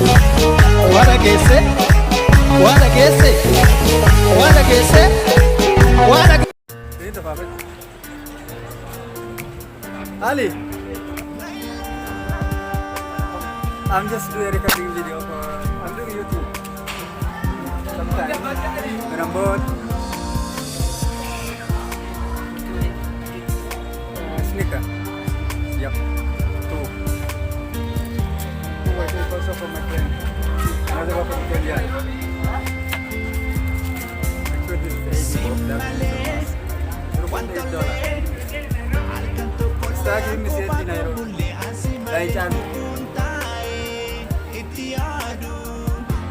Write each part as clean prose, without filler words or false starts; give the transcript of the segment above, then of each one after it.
Waa dhageesse, waa dhageesse, waa dhageesse, waa dhageesse. Ali, I'm just doing a recording video for, I'm doing YouTube. Sometimes when I'm bored. Sneaker. Yep. Two. Two I take also from my friend. Another one from Kenya. Actually, this is 80 bob. That's $0.8. Start giving me 70 Nairobi. By chance. Itti yaadu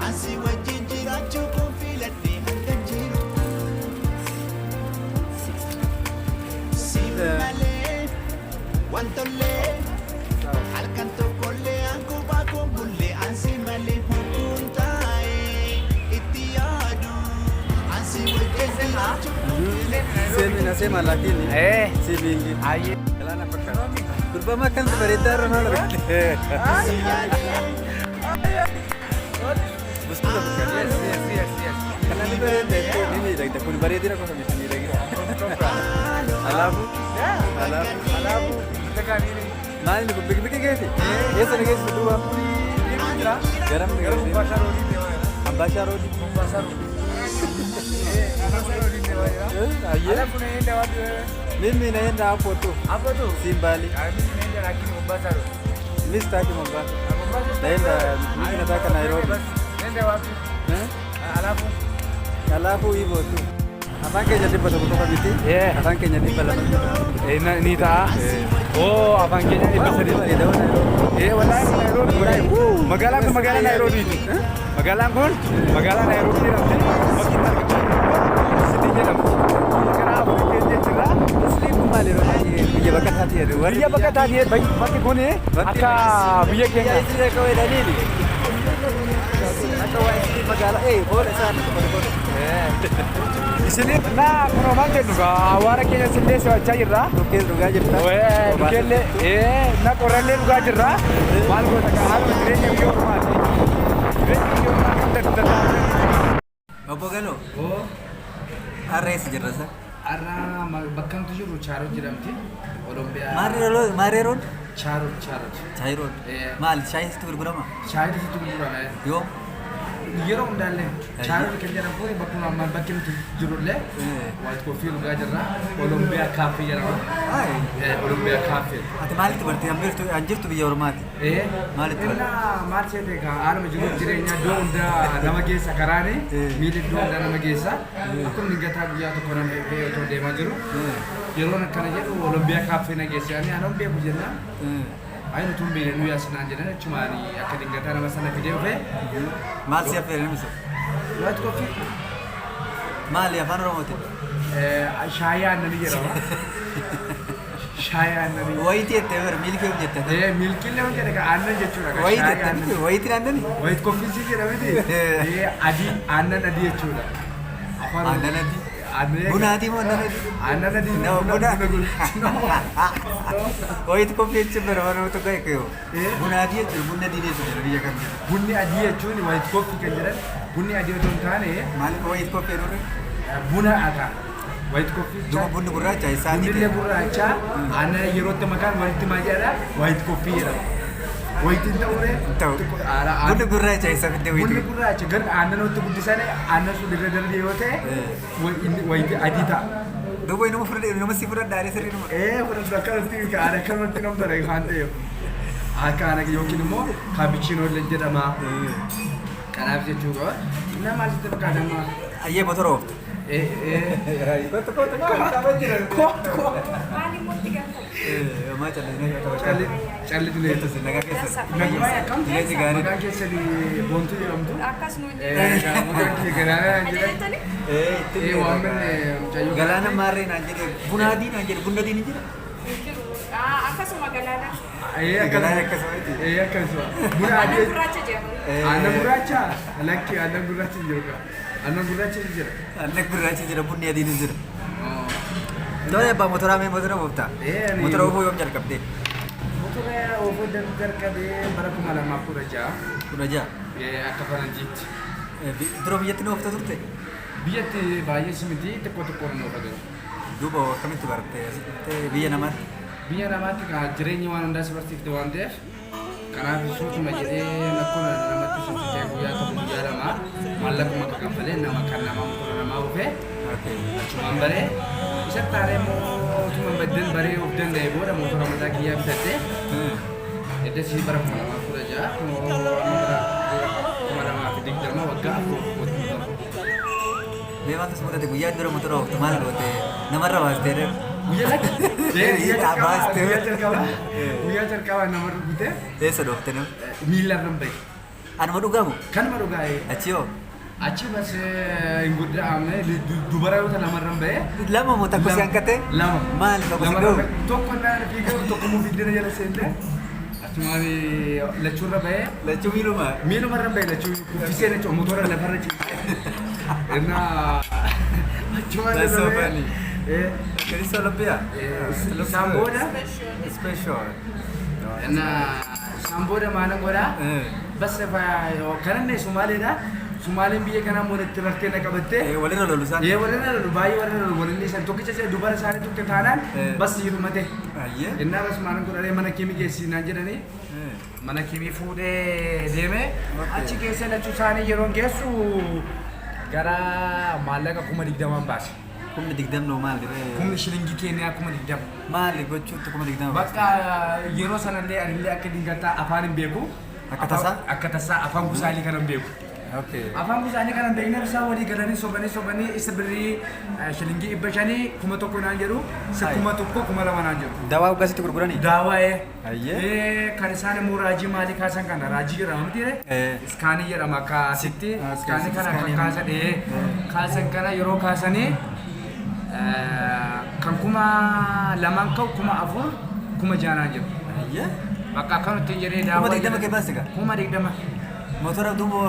asii wajjin jiraachuu kun filadhee hanga jiru. Si malee wantollee halkan tokkollee hankubaa kun bullee ansi malee hubbuun taa'ee itti yaadu asii wajjin jiraachuu kun filadhee. Semi nasema lakini si mingi. Galaana fakkaata. Gurbama akkanatti bareedaa irra maal argatte? Buskuta fakkaata. Yes. Kana ni bareeda jettee ni miidhagda. Kun bareedina qofa miti miidhagina. Alaafuu. Alaafuu. Alaafuu, nataka nini? Maal inni kun pikipiki keeti? Eessa na geessitu duuba? Jira. Garam na Gara geessitu? Mombasa Road deemaa jira. Ambaashaa Road. Mombasa Road. Mombasa Road deemaa jira. Ayyee. Alafu unaenda wapi wewe? Mimi naenda hapo tu. Hapo tu? Si mbali. Ah, mimi naenda lakini Mombasa Road. Mimi sitaki Mombasa. Ah, Mombasa Naenda, mimi nataka Nairobi. Basi, nenda wapi? Eh? Ah, alafu Alafu hivyo tu. Afaan keenya 100 qofa miti. Afaan keenya 200. Ni ta'a. Oh, afaan keenya 300. Bareeda waan Nairobi. Eh, wallahi Nairobi. Magaalaan kun magaalaa Nairobiiti. Magaalaan kun magaalaa Nairobi jedhamti. Bakki itti argamu City jedhamti. Karaa afur keenya jirra. Isliin kun maali yeroo baay'ee biyya baqataati jedhu. Warri Biyya baqataati bakki kun akka biyya keenya. Biyya isin akka jedhaniini. Akka waa isin magaalaa booda isaan tokko tokko. Isinii na kunoo maal jennu hawaasa keenya sillee si'achaa jirra. Dhukkeen dhugaa jirta. Dhukkeellee na qorrallee dhugaa jirra. Maal goota kaa haaluma jireenya biyya ormaati. Jireenya biyya ormaa kan daddabarsan. Obbo Galoo. Har'a eessa jirra sa? Har'a bakka nuti jirru Chaarot jedhamti. Oromiyaa. Maaree Road? Chaarot, Chaarot. Chaayii Road. Maali shaayii sitti gurgurama? Shaayitu sitti gurgurama. Yoom? Yeroo hundaallee Chaarot kan jedhamu kun bakkuma amma bakki nuti jirullee white coffee dhugaa jirra. Oromiyaa Cafe jedhama. Oromiyaa Cafe. Ati maalitti barte? An jirtu biyya ormaati. Maalitti barte? Innaa maal seete kaa haaluma jiruuf jireenya iddoo hundaa nama geessa karaani miilli iddoo hundaa nama geessa. Akkuma dingataa guyyaa tokko nama fe'ee otoo deemaa jiru yeroon akkana jedhu Oromiyaa Cafe na geesse ani anan beeku jennaan. Ayi nuti hin beekne nu yaasinaan jedhan achumaan akka dingataa nama sana fidee dhufee. Maal si affeere namni sun? White coffee. Maali afaan Oromooti? Shaayii aannanii jedhama. Shaayii aannanii. Wayitii jettee bara milkii hojii jette. Milkiillee hojii jedhe aannan jechuudha. Wayitii jette miti wayitiin aannanii? White coffee si jedha miti. Adii aannan adii jechuudha. Afaan Aannan adii? Aannan Buna adii moo aannan adii? Aannan adii. No, buna. Buna. Wayitii coffee jechuun bara bara tokko eegalu. Buna adii jechuun bunni adii jechuudha biyya kam jedhu. Bunni adii jechuun white coffee kan jedhan bunni adii otoo hin taane Maaliif white coffee jedhu? Buna akaa. White coffee. Duuba bunni gurraacha isaa adii Bunni illee ta'e. Gurraacha aannan yerootti makaan walitti maal jedha white coffee jedhama. Wayitiin ta'uree Ta'u. Bunni gurraacha isa fidde Bunni wayitii. Gurraacha gar aannan walitti guddisan aannan sun irra darbe yoo ta'e wayitii adii ta'a. Duuba inuma fudhadhe inuma si fudhadha sirrii numa. Fudhadhu akkanatti aan akkanumatti nam tole kan ta'eef. Akka ana yookiin immoo cappuccino illee jedhama. Kanaaf jechuu qaba. Innaa maal sitti fakkaata amma? Ayyee motora ooftu. Kottu kottu kottu Kottu kottu. Maali immoo itti gaafata? Homaa callisnee Calli calli Kottu nagaa keessa. Nagumaa akkam? Jireenyi gaariidha. Maqaan keessan Boontuu jedhamtu. Akkas nuun Maqaan kee Galaanaa jedhan. Ajajattani? Itti Waammanne mucayyoo. Galaana maarree naan jedhe buna adii naan jedhe bunni adiin hin jira. Hin jiru. Akkasuma galaana. Galaana akkasuma miti. Akkasuma. Buna Aannan adii. gurraacha jedhama. Aannan gurraacha? Lakki aannan gurraacha hin jiru kaa. Aannan gurraacha hin jira. Aannan gurraacha jira bunni adiin hin jira. Tole abbaa motoraa mee motora ooftaa? Ani- Motora oofuu yoom jalqabdee? Motora oofuu jalqabee bara 2016. 16. Akka faranjiitti. Dura biyyatti nu oofta turte? Biyyatti baay'ee miti, xiqqoo xiqqoo nu oofa jiru. Duuba akkamitti barte asitti biyya namaatti? Biyya namaatti kan jireenyi waan hundaa si barsiifte waan ta'eef, kanaaf suutuma jedhee akkuma namatti sissiqee guyyaa tokko guyyaa lama maallaquma akka kaffalee nama kan namaa motora namaa oofee achumaan baree isa taaree immoo utuma baddan baree of danda'e booda motora mataa kiyyaa bitadhee eddasii bara 2016 kunoo amma bara 2020 waggaa 4 motora. Mee maaltu si mudate guyyaa dura motora ooftu, maal goote, namarra baastee dha? Guyyaa Baastee. jalqabaa guyyaa jalqabaa nama rukute. Eessa dhoofte nama? Miilarra bahe. Anuma dhugamu? Kanuma dhugaa'ee. Achi hoo? Achi bas hin gudda'amne, dubaroota lamarra bahe. Lama moo tokko si hanqate? Lama. Maali tokko si Lamarra gahu? bahe. Tokko naan fiigee, tokko immoo fiigdee jala seente. Achumaan lachuurra bahe. Lachuu miiluma? Miilumarra bahe, lachuu kuffisee, lachuu motora lafarra ciisee. Innaa achumaan That's so irra bahe. funny. It's Olympia. Isaan booda Special. Innaa isaan booda maal godhaa? Bas kananne Sumaaleedha. Sumaaleen biyya kanaa immoo itti bartee na qabattee. Walirra lolu isaan. Ee, walirra lolu, baay'ee walirra lolu. Walirra isaan tokkicha isa dubara isaanii tuqxe taanaan bas hirumate. Innaa bas maal godhanii mana kiimii geessi naan jedhanii mana kiimii fuudhee deeme. Achi keessa lachuu isaanii yeroo geessu gara maallaqa 20,000 baase. 20,000 maal diree? Kumni shilingii Keeniyaa 20,000. Maali gochuutti 20,000 baase? Bakka yeroo sanallee anillee akka dingataa afaan hin beeku. Akka tasaa? Akka tasaa afaan gusaalii kana hin beeku. Afaan gusaalii kana hin beekne, isaan walii galanii sobanii sobanii isa birrii shilingii 500 1,000 naan jedhu, isa 1,000 2,000 naan jedhu. Dawaa waggaasitti gurguranii? Daawaa. Ayyee. Kan isaan immoo raajii maalii kaasan kana raajii jedhama miti ree? Iskaanii jedhama akka asitti. Iskaanii kana kan iskaanii. kaasan kaasan kana yeroo kaasanii kan 2,000 ka'u 4,000 6,000 naan jedhu. Bakka akkanatti jedhee daawwaa. 20,000 kee baaste gaa? 20,000. Motora duuba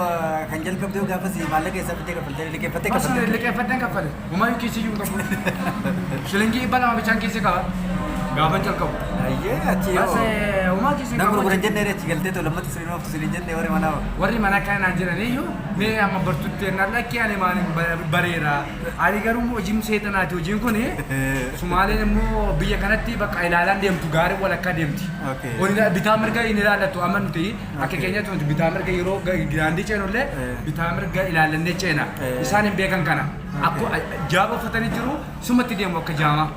kan jalqabdee gaafas maallaqa keessaa fiddee kaffaltee liqeeffattee Bas kaffaltee? Liqeeffadheen kaffale. Homaayyuu kiisii iyyuu hin qabu. Shilingii 200 bichaan kiisii qaba. Gaafa jalqabu. Ayyee, achi Bas yoo. homaa kiisii Nan qabu. gurguran jennee achi galtee too lammata siriin ooftu siriin jennee warri manaa. Warri mana kana naan jedhaniyyuu mee amma bartutti naan lakkii ani maaliin bareera. Ani garuu immoo hojiin seexanaati hojiin kuni. Sumaaleen immoo biyya kanatti bakka ilaalaan deemtu gaarii walakkaa deemti. Wani bitaa mirga hin ilaallattu, amma nuti akka keenyatti nuti bitaa mirga yeroo daandii ceenullee bitaa mirga ilaallannee ceena. Isaan hin beekan kana. Akku jaaba uffatanii jiru, sumatti deemu akka jaamaa.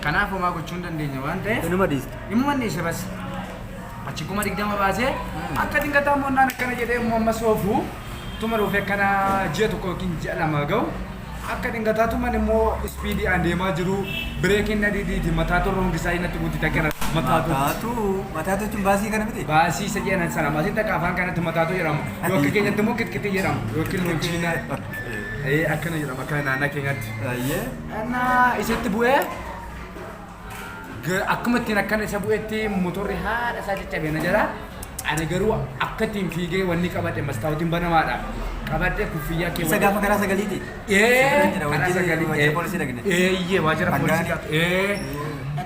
Kanaaf homaa gochuu hin dandeenya waan ta'eef. Inuma dhiiste. Dhimma inni isa bas. Achi 20,000 baasee akka dingataa immoo naan akkana jedhee immoo ammas oofu tuma dhufe akkana ji'a 1 yookiin ji'a 2 ga'u akka dingataa tuman immoo ispiidii aan deemaa jiru bireekiin na didiiti, mataatu roongisaa natti guutti takkana mataatu. Mataatu mataatu jechuun baasii kana miti? Baasii isa jedhan sana asitti akka afaan kanatti mataatu jedhamu. Yoo akka keenyatti immoo kitkitii jedhamu yookiin loonchiina. Akkana jedhama akka naannaa keenyatti. Innaa isatti bu'ee akkuma ittiin akkana isa bu'etti motorri haadha isaa caccabee na jala. Ani garuu akka ittiin fiigee wanni qabadhe mastaawwatiin banamaadha. Qabadhe kuffiyyaa Isa keewwadhe. gaafa karaa sagaliiti? Ee, Jira, karaa waajjira sagalii. poolisii dhaqne. Eeyyee, waajjira poolisii Hangaani. dhaqne. Ee.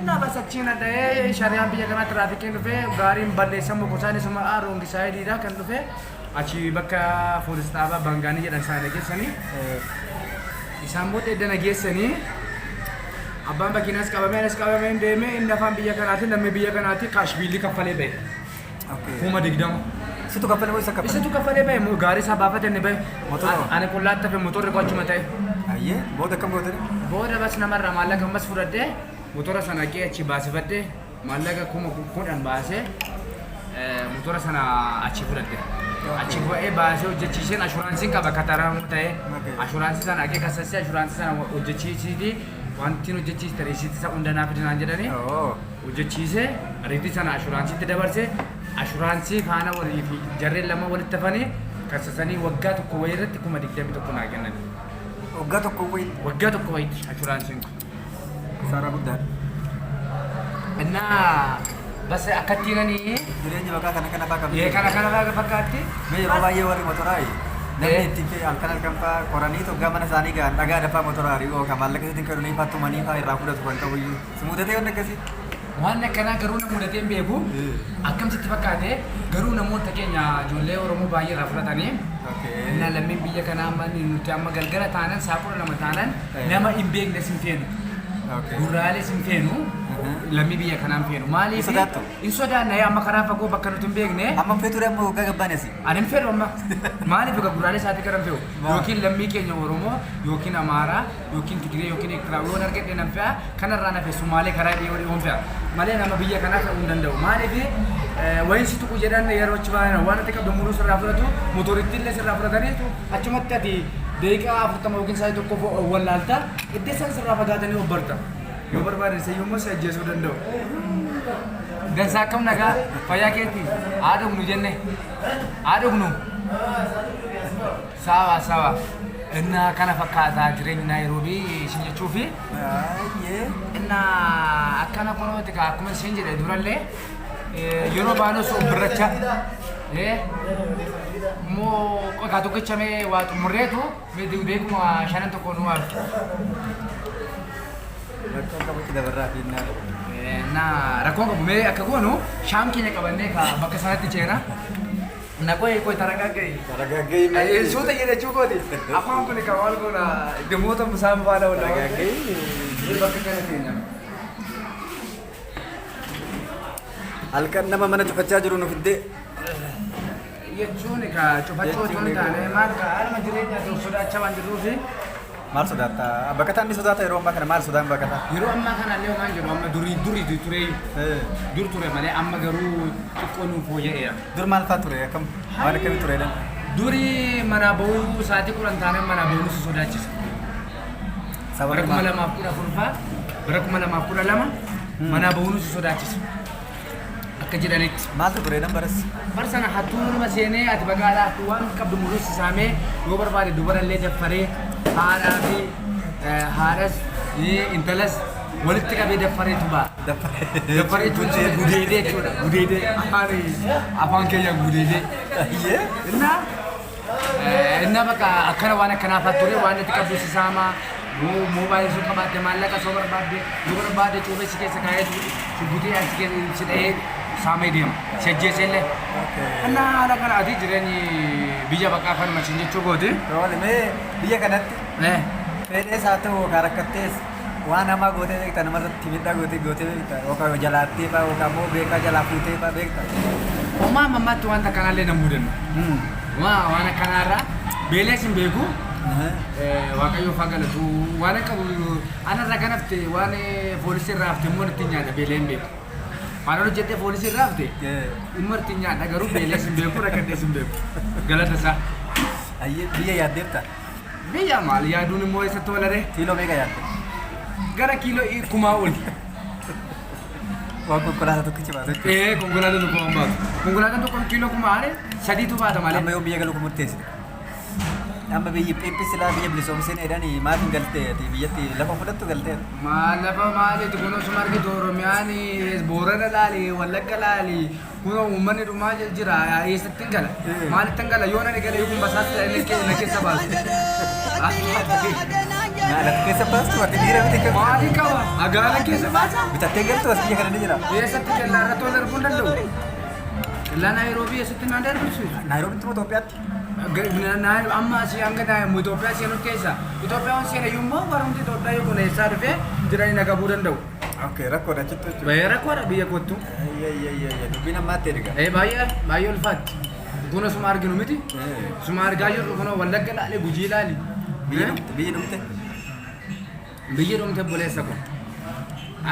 Innaa bas achiin dha'ee shariyaan biyya kanaa tiraafikiin dhufee gaariin balleessan mokosaan isuma wrong sideiidha kan dhufe achi bakka poolis dhaabaa Bangaanii jedhan isaanii geessanii. Isaan booda edda na geessanii abbaan makiinaas qabamee anas qabamee deemee inni afaan biyya kanaati lammii biyya kanaati cash billii kaffalee bahe. 20,000. Situ kaffale moo isa kaffale? Isatu kaffalee bahe, moo gaarii isaa baafate inni bahe. Motora? Ani qullaatti hafe, motorri koo achuma ta'e. Ayyee, booda akkam gootani? Booda bas namarraa maallaqa ammas fudhadhee motora sana qee achi baasifadhee maallaqa 10,000 baasee motora sana achi fudhadhe. Achi bu'ee baasee hojjechiiseen ashuraansiin qaba kataraa ta'e. Ashuraansii sana haqee kassasee ashuraansii sana hojjechiisiiti wanti hojjechiiste riisiitii isa hunda naa fidi naan jedhanii hojjechiisee riitii sana ashuraansiitti dabarsee ashuraansii faana walii fi jarreen lama walitti hafanii kassasanii waggaa tokko wayii irratti 21,000 naa kennan. Waggaa tokko wayii. Waggaa tokko wayiitti ashuraansiin kun. Kisaaraa guddaadha. Innaa bas akkattiin ani Jireenya baqaa kana kana fa'aa qabdi. Ee, kana kana fa'aa fakkaatti. Mee yeroo baay'ee warri motoraa namni ittiin fe'e halkan halkan fa'aa koranii toggaa mana isaanii gahan dhagaa dafaa motoraa ari'uu yookaan maallaqa isaatiin kadhanii fa'aa tumanii fa'aa irraa fudhatu kan qabu iyyuu. Si mudatee wanti akkasii? Waan akkanaa garuu na mudatee hin beeku. Akkam sitti fakkaate garuu namoota keenya ijoollee Oromoo baay'ee irraa fudhatanii. Innaa lammiin biyya kanaa amma nuti amma galgala taanan sa'a 12 taanan nama hin beekne sin feenu. Gurraalee sin feenu. Lammii biyya kanaa hin feenu. Maaliif? Hin sodaattu? Hin sodaanna amma karaa fagoo bakka nuti hin beekne. Amma hin feetu amma waggaa gabbaan asii. Ani hin fedhu amma. Maaliif egaa gurraalee isaatii gara hin fe'u? Yookiin lammii keenya Oromoo yookiin Amaaraa yookiin Tigiree yookiin Eertiraa yoon argadhe nan fe'a. Kanarraa nafe Sumaalee karaa dhiyoo dhiyoon fe'a. Malee nama biyya kanaa fe'uu hin danda'u. Maaliif wayin si tuqu jedhan yeroo achi bahan waan ati qabdu muruu sirraa fudhatu motoritti illee sirraa fudhataniitu achumatti ati daqiiqaa 40 yookiin sa'aatii tokko wallaalta iddoo isaan sirraa fagaatanii of barta. Yoo barbaadan isayyuu immoo si ajjeesuu danda'u. Dansaa akkam nagaa fayyaa keetii haa dhugnu jenne haa dhugnu. Sawa sawa. Inna kana fakkaataa jireenyi Naayiroobii isin jechuufi. Baay'ee. Inna akkana kunooti kaa akkuma isin jedhe durallee yeroo baanus birracha immoo qotaa tokkicha mee waa xumurreetu mee beekuma shanan tokko nu hafe. Rakkoon qabutti dabarraa fi innaa. Na rakkoon qabu mee akka goonu shaam keenya qabannee ka bakka sanatti ceena. Na qoy qoy taragaagga'i. Taragaagga'i. Suuta jedhachuu kooti. Afaan kun kan maal goona dhimmoota musaan faana wal Taragaagga'i. Bakka kana keenya. Halkan nama mana cufachaa jiru nu fiddee. Jechuun ka cufachuu otoo hin taane maal ka haaluma jireenyaa ta'u sodaachaa waan jirruufi. Maal sodaatta? Baqataan ni sodaata yeroo ammaa kana maal sodaan baqataa? Yeroo ammaa kana illee homaan jiru amma durii durii ture dur ture malee amma garuu xiqqoo nuuf fooyya'eera. Dur maal fa'aa ture akkam waan akkamii ture dha? Durii manaa bahuu sa'aatii 10 taanaan manaa bahuu nu sodaachisa. Bara 2014 fa'aa bara 2012 manaa bahuu nu sodaachisa. Akka jedhanitti. Maaltu ture dan baras? Bar sana hattuun nama seenee ati baqaadhaa hattuu waan qabdu muruu si saamee yoo barbaade dubarallee daffaree haadhaa fi haadhas intalas walitti qabee daffareetu ba'a. Daffaree jechuun gudeedee jechuudha. Gudeedee afaan afaan keenyaan gudeedee. Innaa Innaa bakka akkana waan akkanaa fa'aa ture waan itti qabdu si saamaa moobaayilii sun qabaatte maallaqa soo barbaadde yoo barbaadde cuubee si keessa kaa'ee shugguxii achi keessa si dhahee saamee deema si ajjeesee illee. Innaa haala kana ati jireenyi biyya baqaa kanuma siin jechuu kooti. Tole mee biyya kanatti fedhees haa ta'u yookaan rakkattees waan hamaa gootee beekta namarratti miidhaa gootee gootee beekta yookaan jalaattee fa'aa yookaan immoo beekaa jalaa fuutee fa'aa beekta. Homaa amma ammaatti wanta akkanaallee nan mudanne. Waa waan akkanaarraa beelees hin beeku. Waaqayyoof haa galatu. Waan hin qabu anarra kan hafte waan poolisii irraa hafte immoo ittiin nyaadha beelee hin beeku. Waan hojjedhee poolisii irraa hafte dhimma ittiin nyaadha garuu beelees hin beeku rakkadhees hin beeku. Galata isaa. Ayyee biyya yaaddeetta? Biyya maal yaaduun immoo eessatti oola ree? Kiiloo meeqa yaadde? Gara kiiloo kumaa oli. Waan konkolaataa tokkichi baatu jechuudha. Ee konkolaataa tokko waan baatu. Konkolaataan tokko kiiloo kuma aare sadiitu baata malee. Amma yoo biyya galuu murteessite. Amma biyyi Phiphi silaa biyya bilisoomseen jedhanii maaf hin galtee ati biyyatti lafa fudhattu galtee. Maal lafa maaliiti kun osuma argitu Oromiyaan Boorana laali Wallagga laali kun uummanni dhumaa jira eessatti hin gala maalitti hin gala yoo nani gala kun basaas ta'e na keessa baasu. Lafa keessa baastu ati dhiira miti kan. Maalii qaba agaala keessa baasa. Bitattee galtu as biyya kana ni jira. Eessatti kellaa irratti wal arguu hin danda'u. Kellaa Naayiroobii eessatti naan darbisiisu. Naayiroobitti moo Itoophiyaatti? Amma asii hanga Itoophiyaa seenuu keessa. Itoophiyaan seena iyyuu warrumti Itoophiyaa yoo kun eessaa dhufee jiranii na qabuu danda'u. Okay, rakkoodha achitti jechuudha. Baay'ee rakkoodha biyya kottu. Dubbiin ammaatti erga. Baay'ee baay'ee ulfaatti. Kun osuma arginu miti. Osuma argaa jirru kun Wallagga laali Gujii laali. Biyya dhumte biyya dhumte. Biyya dhumte obboleessa kun.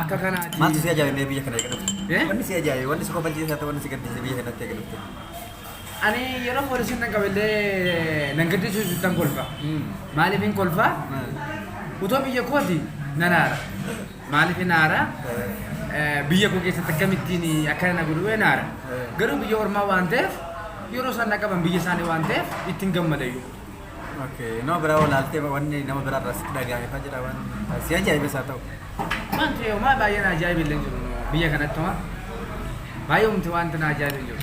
Akka kanaati. Maaltu si ajaa'ibee biyya kana eega dhufte? Eh? Wanni si ajaa'ibe wanni si kofalchiisaa ta'e wanni si gaddisiise biyya kanatti eega dhufte. Ani yeroo poolisiin nan qabillee nan gaddisiisu tan kolfa. Maaliif hin kolfa? Utoo biyya kooti nan aara. Maaliif hin aara? Biyya koo keessatti akkamittiin akkana na godhu hin aara. Garuu biyya ormaa waan ta'eef yeroo isaan na qaban biyya isaanii waan ta'eef ittiin gammadayyuu. Okay, nama biraa olaaltee wanni nama biraa irraa sitti dhaga'ame fa'aa jira waan si ajaa'ibes haa ta'u. Waan ta'e homaa baay'ee na ajaa'ibe illee hin jiru biyya kanatti homaa. Baay'ee humti wanti na ajaa'ibe hin jiru.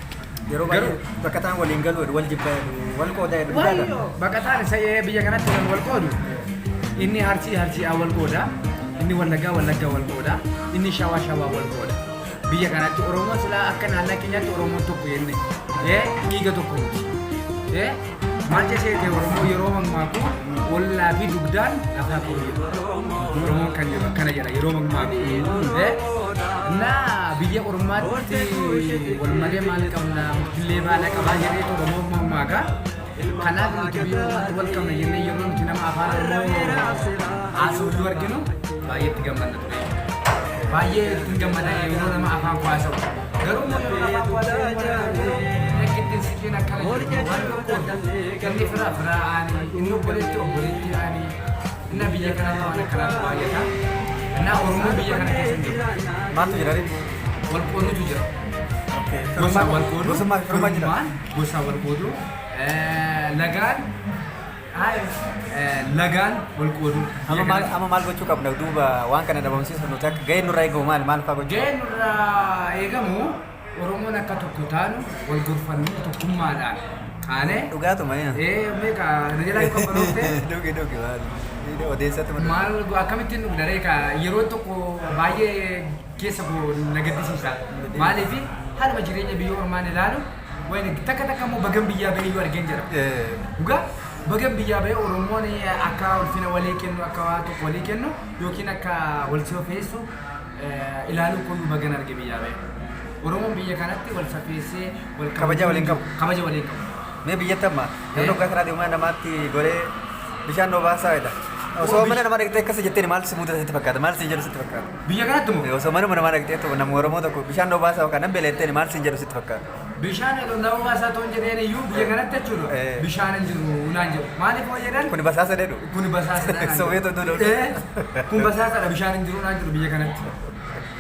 Yeroo baay'ee baqataan waliin galu jedhu wal jibbaa jedhu wal qoodaa jedhu dhugaadha. Wayyoo baqataan isa biyya kanatti kan wal qoodu inni Arsii Arsiidhaan wal qooda inni Wallaggaa Wallaggaa wal qooda inni Shawaa Shawaa wal qooda. Biyya kanatti Oromoon silaa akka naannoo keenyaatti Oromoon tokko jenne dhiiga tokko miti. Maal jeseete Oromoo yeroo mammaaku ollaa fi dugdaan lafaa koo jedhu. Oromoon kan jedhu akkana jedha yeroo mammaaku. Naa biyya Ormaatti wal malee maal qabna murtillee baala qabaa jedheetu Oromoon mammaaka. Kanaaf nuti biyya Ormaatti wal qabna jennee yeroo nuti nama afaan Oromoo haasa'u arginu baay'ee itti gammadna ture. Baay'ee ittiin gammada yeroo nama afaan koo haasa'u. Garuu immoo yeroo afaan koo haasa'u akka ittiin siqiin akkana jedhu waan tokko inni fira fira aanii inni obboleetti obboleetti aanii inni biyya kanatti waan akkanaatu baay'ata. Innaa Oromoo biyya kana keessa hin jiru. Maaltu jira ree? Wal qoodutu jira. Gosa wal qoodu. Gosummaa fi firummaa jira. Firummaan gosa wal qoodu. Lagaan lagaan wal qoodu. Amma maal gochuu qabna duuba waan kana dhabamsiisuuf nuti akka gaheen nurraa eegamu maal maal fa'aa gochuu? Gaheen nurraa eegamu Oromoon akka tokko taanu wal gorfannu tokkummaadhaan kaanee. Dhugaatuma. Meeqa na jalaa yoo qabbanoofte. Dhugi dhugi maal odeessatti maal akkamittiin dhugna ree ka yeroo tokko baay'ee keessa koo na gaddisiisa. Maaliif haaluma jireenya biyya ormaan ilaalu wayni takka takka immoo bagan biyyaa bahee iyyuu argeen jira. Dhugaa bagan biyyaa bahee Oromoon akka ulfina walii kennu akka waa tokko walii kennu yookiin akka wal safeessu ilaaluu koyyuu bagan arge biyyaa bahee. Oromoon biyya kanatti wal safeessee wal Kabaja waliin qabu. Kabaja waliin qabu. Mee biyyatti amma namni waggaa karaa deemaa namaatti goree bishaan noo baasaa jedha. Osoo mana namaa dhaqxee akkas jetteen maal si mudata sitti fakkaata? Maal siin jedhu sitti fakkaata? Biyya kanatti moo? Osoo manuma namaa dhaqxee tokko nama Oromoo tokko bishaan noo baasaa yookaan nan beela jetteen maal siin jedhu sitti fakkaata? Bishaan nama baasaa toon jedheen iyyuu biyya kanatti jechuudha. Bishaan hin jiru naan jedhu. Maaliif hoo jedhan? Kuni basaasa jedhu. Kuni basaasadha. Sobee toltuu Kun basaasadha bishaan hin jiru naan jedhu biyya kanatti.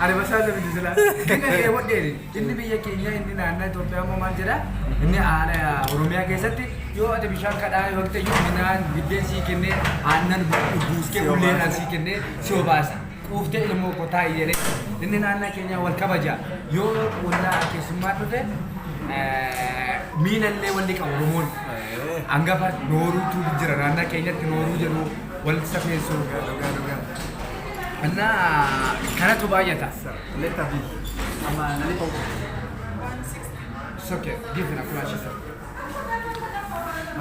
Ani basaasa miti silaa. Inni dheebodheeni. Inni biyya keenya inni naannoo Itoophiyaa immoo maal jedha? Inni haala Oromiyaa keessatti yoo ati bishaan kadhaa yoo ta'e iyyuu midhaan biddeen sii kennee aannan buuskee ulleedhaan sii kennee si obaasa. Quuftee ilmoo koo taa'i jedhee inni naannoo keenyaa wal kabaja. Yoo ollaa keessummaa dhufe miilallee walli qabu Oromoon. Hangafa nooruutu jira naannoo keenyatti nooruu jedhu wal safeessu. Innaa kanatu baay'ata. Amma nani tokko. It's okay. Give him a flash.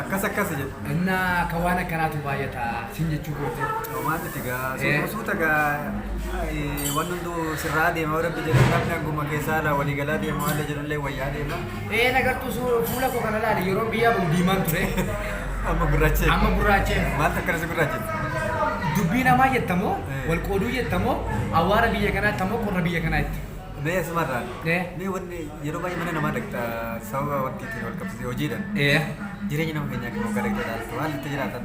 Akkas akkas jedhu. Innaa kan waan akkanaatu baay'ata sin jechuu kooti. Maal miti gaa suuta suuta gaa wanni hunduu sirraa deema rabbi jedhu namni hanguma keessaa alaa walii galaa deema waan jedhullee wayyaa deema. Nagartuu fuula koo kana laali yeroo biyyaa bahu diimaan ture. Amma gurraachee. Amma gurraachee. Maaltu akkana si gurraachee? Dubbii namaa jettamoo wal qooduu jettamoo awwaara biyya kanaa moo qorra biyya kanaa itti. Mee asumarraan. Mee wanni yeroo baay'ee mana namaa dhaqxa sababa wanti ittiin wal qabsiisee hojiidhaan. Jireenya nama keenyaa kan waggaa dhaqxee ilaaltu haalli itti jiraatan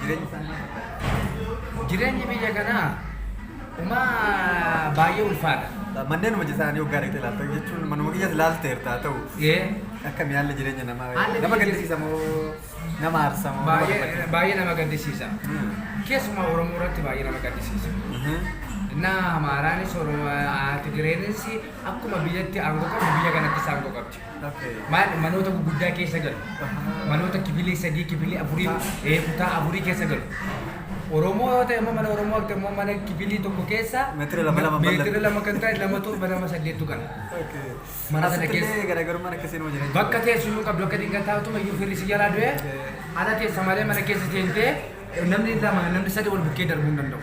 jireenyi isaanii maal fakkaata? Jireenyi biyya kanaa umaa baay'ee ulfaadha. Manneen hojii isaanii waggaa dhaqxee ilaaltu jechuun manuma kiyyas ilaalteerta haa ta'u. Akkami haalli jireenya namaa nama gaddisiisa moo nama aarsa moo nama gammachiisa? Baay'ee nama gaddisiisa. Keessumaa Oromoo irratti baay'ee nama gaddisiisa. Innaa Amaaraanis Tigireenis akkuma biyyatti aangoo qabdu biyya kanattis aangoo qabdi. Maal manoota gurguddaa keessa galu. Manoota kibilii 3 kibilii 4 kutaa 4 keessa galu. Oromoo yoo ta'e immoo mana Oromoo akka immoo mana kibilii tokko keessa Meetira lama lama bal'atu. meetira 2 kan ta'e 2 7 nama 8 gala. Mana sana Asitti keessa illee garaagarummaan akkasii numa jira. Bakka teessu iyyuu qabdu akka dingataa utuma iyyuu firri si jalaa du'e ala teessa malee mana keessa seentee namni 2 namni 3 wal bukkee darbuu hin danda'u.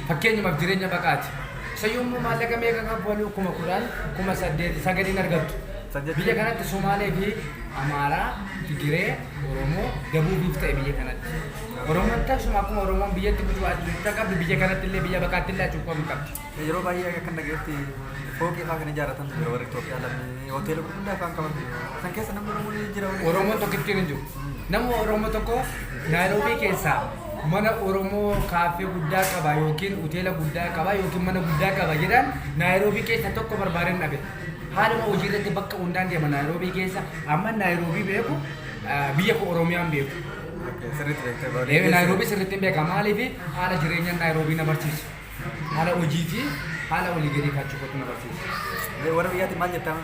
Fakkeenyumaaf jireenya baqaati. Isayyuu immoo maallaqa meeqa kaffalu 10,000 8,000 9 argattu. Biyya kanatti Somaalee fi Amaaraa, Tigiree, Oromoo dabuufiif ta'e biyya kanatti. Oromoon tasuma akkuma Oromoon biyyatti kutuu qabdu biyya kanatti illee biyya baqaatti illee achuuqamuu qabdi. Yeroo baay'ee akka dhagayetti fooqii fa'aa kan ijaarratan jira warri Itoophiyaa lammii hoteela gurguddaa fa'aa qaban. San keessa namni Oromoo ni jira. Oromoon tokkittiin hin jiru. Nama Oromoo tokko Naayiroobii keessaa mana Oromoo kaaffee guddaa qaba yookiin hoteela guddaa qaba yookiin mana guddaa qaba jedhan Naayiroobii keessa tokko barbaadeen dhabe. Haaluma hojii irratti bakka hundaan deema Naayiroobii keessa. Amma Naayiroobii beeku biyya koo Oromiyaan beeku. Sirriitti beektee Naayiroobii sirriitti beeka. Maaliif haala jireenya Naayiroobii na barsiisa. Haala hojii fi haala walii gadi kaachuu kootu na barsiisa. Warra biyyaatti maal jettaa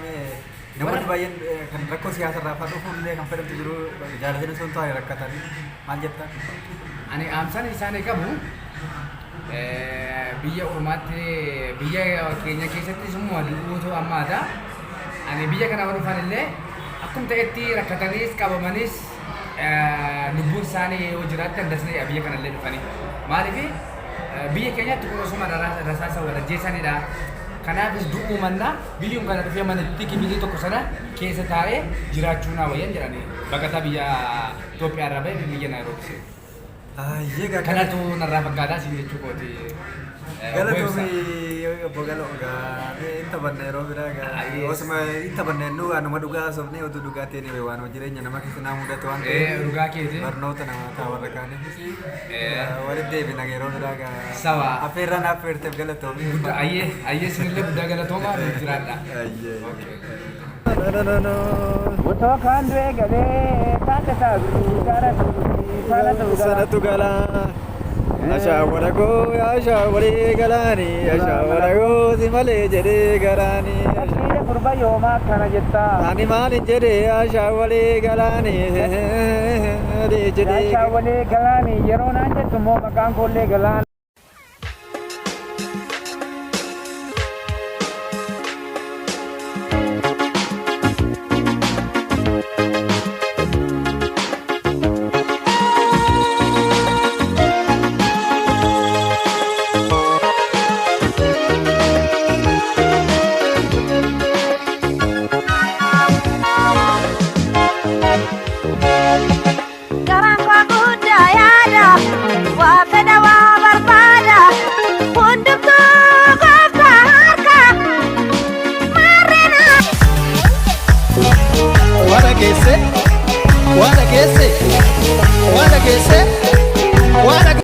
namoonni baay'een kan rakkoo siyaasa irraa fa'aa dhufuun illee kan fedhantu jiru jaalatanii osoo hin taane rakkatanii maal jettaa? Ani dhaamsaan isaanii qabu Biyya ormaatti, biyya keenya keessattis immoo du'uutu ammaata. Ani biyya kana dhufan illee akkuma ta'etti rakkataniis qabamanis lubbuun isaanii yoo jiraatte dasnee biyya kana illee dhufanii. Maaliif, biyya keenyatti kun osuma rasaasa wal ajjeesanidha. Kanaafis du'uu mannaa biyyuun kana dhufee manatti kibilii tokko sana keessa taa'ee jiraachuu naa wayyan jedhanii baqataa biyya Itoophiyaa irraa bahe biyya Naayiroobii seenu. Ayyee gaa. Kanatu narraa fakkaataa siin jechuu kooti. Galatoomii, obbo Galoo, gaa hin taphanne yeroo biraa gaa. Ayyee. Osuma hin taphanne nu waanuma dhugaa haasofnee oduu dhugaa ta'e waan jireenya nama keessa naa mudatu waan Dhugaa keeti. Barnoota namaa ta'a warra kaaniifis. Eh. Walitti deebina yeroo biraa gaa. Sawa. Affeerraan affeerteef galatoomii. Guddaa, ayyee, ayyee, isinillee guddaa galatoomaa, nuuf jiraadha. Ayyee. Okay. No, no, no, no. Otoo kaan du'ee galee taaddasaa birruu gaara Sanatu galaa. Ashaawwara koo ashaawwaree galaanii, ashaawwara koo si malee jedhee garaanii. Fakkiilee gurba yoomaa akkana jettaa. Ani maalin jedhee, ashaawwalee galaanii jedhee. Ashaawwalee galaanii yeroo naan jettu immoo maqaan koollee galaana.